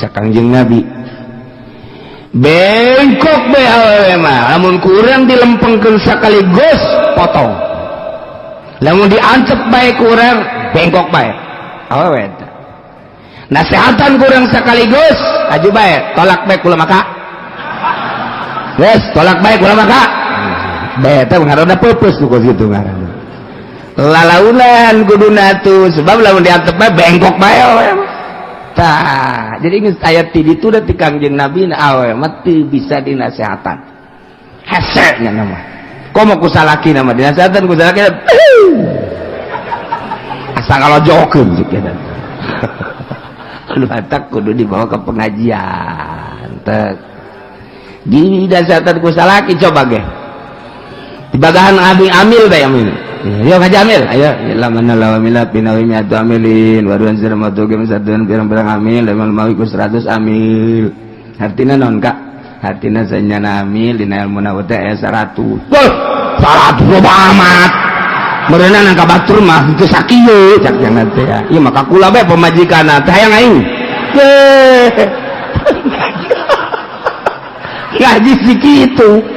Cek Kangjeng Nabi, bengkok bae awewe mah, lamun kurang dilempengkeun sekaligus potong, lamun diancep bae kurang bengkok bae awewe eta. Nasehatan kurang sekaligus aju bae, tolak bae kula maka. Yes, tolak bae kula maka. Bae eta ngaranna peupeus nu kitu ngaranna. Lalaunan kuduna tuh, sebab lamun diantep bae bengkok bae awewe mah. Tah, jadi geus aya ti ditu da ti Kangjeng Nabi na awewe mah teu bisa dinasehatan. Hese nya mah. Komo ku salaki nama dinasehatan ku salaki asa ngalojokeun cek eta. Lu matak kudu dibawa ke pengajian. Tek. Dinasehatan ku salaki coba ge. Dibagahan abi amil bae amil. Yo ngaji amil, ayo lamana lawamila pinawi miatu amilin waduan sirmatu gem satuan pirang-pirang amil lemal mawi ku 100 amil. Artina non kak? Artina sanyana amil dina ilmu na teh aya 100. Wah, 100 loba amat. Meureunan ka batur mah teu sakieu cak jangan teh. Ieu mah kula bae pamajikan teh hayang aing. Ye. Ngaji si kitu.